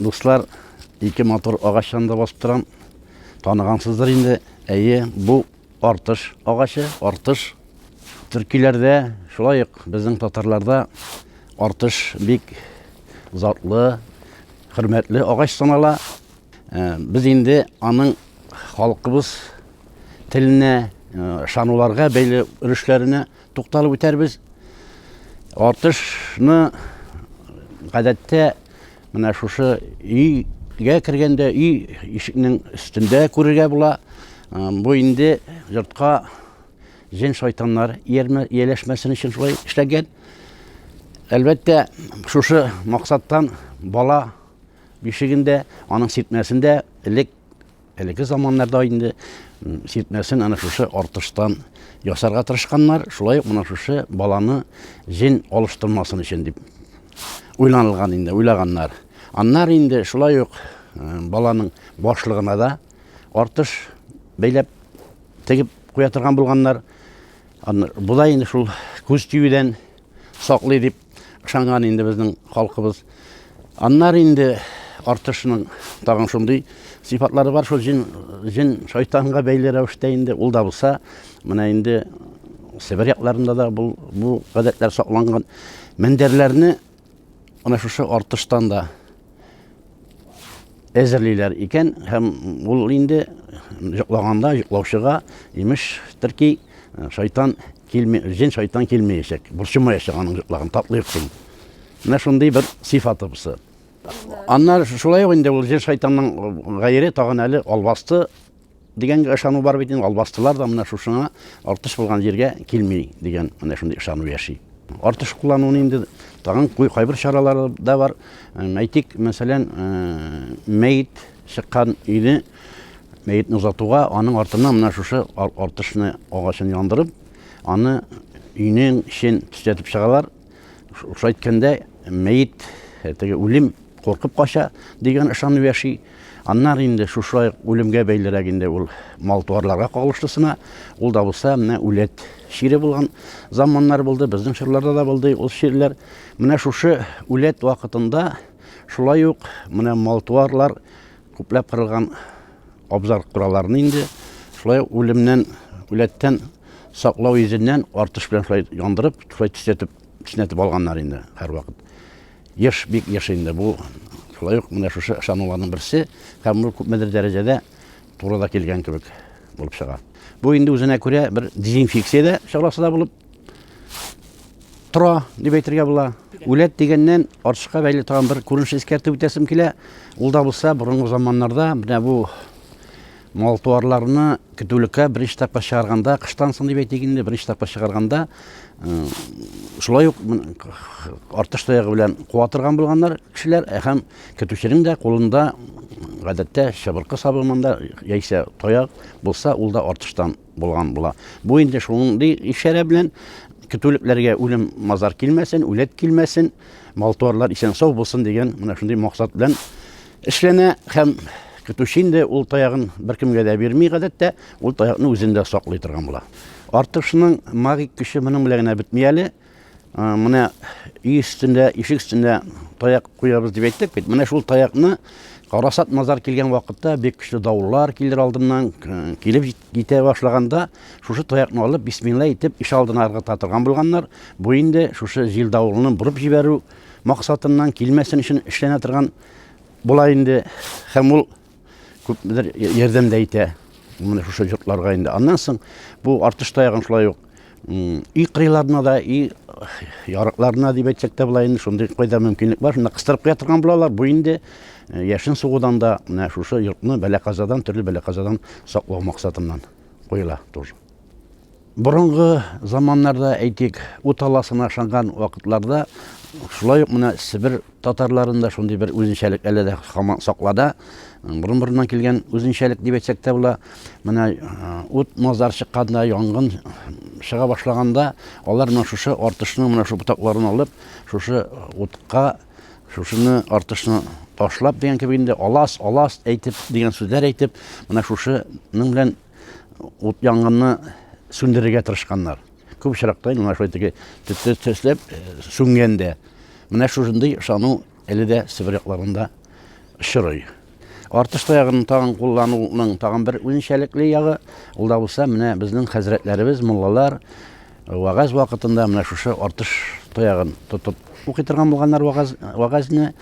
дуслар, ике матур агач янында басып торам. Таныгансыздыр инде. Әйе, бу артыш агачы, артыш. Төркиләрдә, шулай ук безнең татарларда артыш бик затлы, хөрмәтле агач санала. Э, без инде аның халкыбыз теленә, э, ышануларга бәйле өлешләренә тукталып үтәрбез. Артышны гадәттә менә шушы өйгә кергәндә өй ишекнең өстендә күрергә була. Бу инде йортка җен шайтаннар ияләшмәсен өчен шулай эшләнгән. Әлбәттә, шушы максаттан бала бишегендә, аның сиртмәсендә элек Элекке заманнарда инде сиртмәсен ана шушы артыштан ясарга тырышканнар, шулай ук менә шушы баланы җен алыштырмасын өчен дип уйланылган инде, уйлаганнар. Аннары инде шулай ук баланың башлыгына да артыш бәйләп тегеп куя торган булганнар. Бу да инде шул күз тиюдән саклый дип ышанган инде безнең халкыбыз. Аннары инде артышның тагын шундый сыйфатлары бар, шул җен, җен шайтанга бәйле рәвештә инде ул да булса, менә инде Себер якларында да бу, бу гадәтләр сакланган. Мендәрләрне менә шушы артыштан да әзерлиләр икән һәм ул инде йоклаганда йоклаучыга имеш терки э, шайтан килми җен шайтан килмәячәк борчымаячак аның йоклаган татлы йокысын менә шундый бер сыйфаты бусы аннары шулай ук инде ул җен шайтанның гайре тагын әле албасты Дигәнгә ышану бар бит инде, албастылар да менә шушыңа артыш булган җиргә килми дигән менә шундый ышану яши. Артыш куллануны инде тагын кайбер чаралары да бар. Әйтик, мәсәлән, мәет чыккан өйне мәетне озатуга аның артыннан менә шушы артышны агачын яндырып, аны өйнең эчен төзәтеп чыгалар. Шулай әйткәндә, мәет теге үлем куркып кача дигән ышану яши. Аннары инде шушылай үлемгә бәйлерәк инде ул мал-туарларга кагылышлысына, ул да булса менә үләт чире булган заманнар булды, безнең чорларда да булды ул чирләр. Менә шушы үләт вакытында шулай ук менә мал-туарлар күпләп кырылган абзар кураларны инде шулай ук үлемнән, үләттән саклау йөзеннән артыш белән шулай яндырып, шулай төзәтеп, төнәтеп алганнар инде һәрвакыт. Еш, бик еш инде бу шулай ук менә шушы ышануларның берсе һәм бу күпмедер дәрәҗәдә туры да килгән кебек булып чыга. Бу инде үзенә күрә бер дезинфекция дә чарасы да булып тора дип әйтергә була. Үләт дигәннән артышка бәйле тагын бер күренеш искәртеп үтәсем килә. Ул да булса борынгы заманнарда менә бу мал-туарларны көтүлеккә беренче тапкыр чыгарганда, кыштан соң дип әйтик инде, беренче тапкыр чыгарганда, э, шулай ук артыш таягы белән куа торган булганнар кешеләр, э, һәм көтүченең дә кулында гадәттә чыбыркы сабы монда яисә таяк булса, ул да артыштан булган була. Бу инде шундый ишарә белән көтүлекләргә үлем мазар килмәсен, үләт килмәсен, мал-туарлар исән-сау булсын дигән менә шундый максат белән Эшләнә һәм көтүче инде ул таягын беркемгә дә бирми гадәттә, ул таякны үзендә саклый торган була. Артышның магик көче моның белән генә бетми әле. Менә өй өстендә, ишек өстендә таяк куябыз дип әйттек бит. Менә шул таякны карасат мазар килгән вакытта бик көчле давыллар килер алдыннан килеп җитә башлаганда шушы таякны алып бисмилла итеп иш алдына ыргыта торган булганнар. Бу инде шушы җил давылны борып җибәрү максатыннан килмәсен өчен эшләнә торган була инде һәм ул күпмедер ярдәм дә итә менә шушы йортларга инде. Аннан соң бу артыш таягын шулай ук өй кырыйларына да, өй ярыкларына дип әйтсәк тә була инде, шундый кайда мөмкинлек бар, шунда кыстырып куя торган булалар. Бу инде э, яшен сугудан да менә шушы йортны бәла-казадан, төрле бәла-казадан саклау максатыннан куела тоже. Борынгы заманнарда, әйтик, ут алласына ышанган вакытларда, шулай ук менә Себер татарларында шундый бер үзенчәлек әле дә һаман саклана. Борын-борыннан килгән үзенчәлек дип әйтсәк тә була. Менә ут мазар чыкканда, янгын чыга башлаганда, алар менә шушы артышның менә шул ботакларын алып, шушы утка шушыны артышны ташлап дигән кебек инде алас, алас әйтеп дигән сүзләр әйтеп, менә шушының белән ут янгынны сүндерергә тырышканнар. Күп очракта инде менә шулай теге төтен төсләп э, сүнгән дә. Менә шушындый ышану әле дә Себер якларында очрый. Артыш таягын тагын куллануның тагын бер үзенчәлекле ягы, ул да булса менә безнең хәзрәтләребез, муллалар вәгазь вакытында менә шушы артыш таягын тотып укый торган булганнар вәгазь, вәгазьне.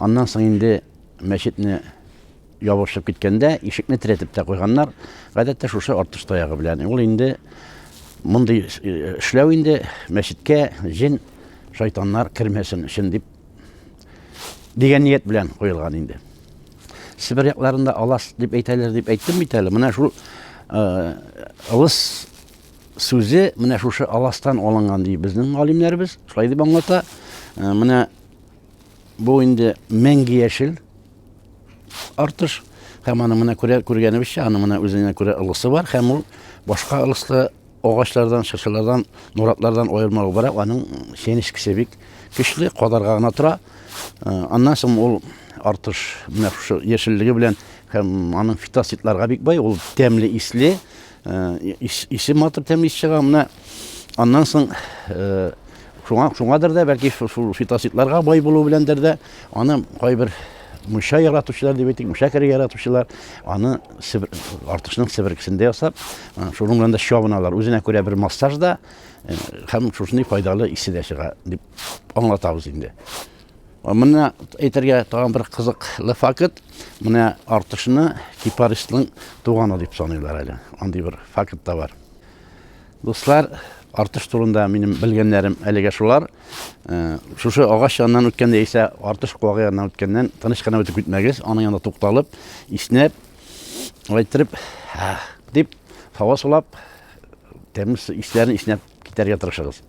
Аннан соң инде мәчетне ябышып киткәндә ишекне терәтеп тә куйганнар. Гадәттә шушы артыш таягы белән. Ул инде мондый э, эшләү инде мәчеткә җен, шайтаннар кермәсен өчен дип дигән ният белән куелган инде. Себер якларында алас дип әйтәләр дип әйттем бит әле. Менә шул э, ылыс сүзе менә шушы аластан алынган ди безнең галимнәребез. Шулай дип аңлата. Э, менә бу инде мәңге яшел артыш. Һәм аның менә күрә күргәнебезчә, аның менә үзенә күрә ылысы бар һәм ул башка ылыслы агачлардан, чыршылардан, нуратлардан аермалы буларак, аның чәнечкесе бик көчле, кадарга гына тора. Э, аннан соң ул артыш менә шушы яшеллеге белән һәм аның фитоцитларга бик бай, ул тәмле исле, э, исе матур тәмле ис чыга. Менә аннан соң э, шуңа шуңадыр да бәлки шул фитоцитларга бай булу беләндер дә аны кайбер мунча яратучылар дип әйтик, мунча керергә яратучылар аны себер, артышның себеркесендә ясап, шуның белән дә чабыналар. Үзенә күрә бер массаж да һәм шушындый файдалы исе дә чыга дип аңлатабыз инде. Менә әйтергә тагын бер кызыклы факт, менә артышны кипарисның туганы дип саныйлар әле. Андый бер факт та бар. Дуслар, артыш турында минем белгәннәрем әлегә шулар. Э, шушы агач яныннан үткәндә яисә артыш куагы яныннан үткәннән тыныч кына үтеп китмәгез, аның янында тукталып, иснәп, алай иттереп, дип, һава сулап, тәмле исләрен иснәп китәргә тырышыгыз.